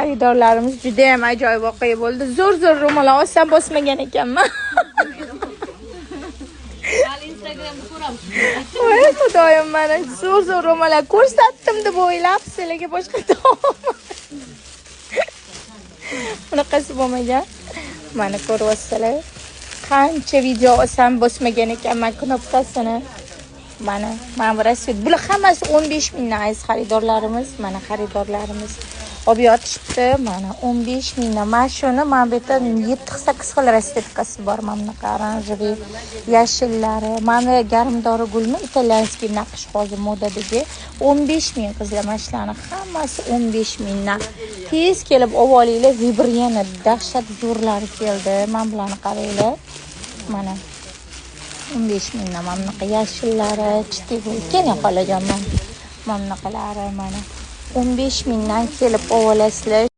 Xaridorlarimiz, juda ham ajoyib voqea bo'ldi. Zo'r zo'r ro'mol olsam, bosmagan ekanman. Hali Instagramda ko'ramiz. Voy Xudoyim, mana zo'r zo'r ro'mollar ko'rsatdim deb o'ylab, sizlarga boshqa bunaqasi bo'lmagan. Mana ko'ryapsizlar, qancha video olsam, bosmagan ekanman knopkasini. Mana bu расцвет, bular hammasi 15 mingdan, aziz xaridorlarimiz. Mana xaridorlarimiz olib yotishibdi. Mana 15 mingdan. Mana shuni, mana bu yerda yetti, sakkiz xil расцветка si bor. Mana bunaqa оранжевый, yashillari, mana garmdori gulmi, итальянский naqsh, hozir modadagi, 15 ming, qizlar. Mana shularni hammasi 15 mingdan. Tez kelib olib olinglar. Выбор yana dahshat zo'rlari keldi. Mana bularni qaranglar, mana 15 mingdan. Mana bunaqa yashillari, chitik ikkani qolaganman. Mana bunaqalari, mana 15 mingdan kelib olib olasizlar.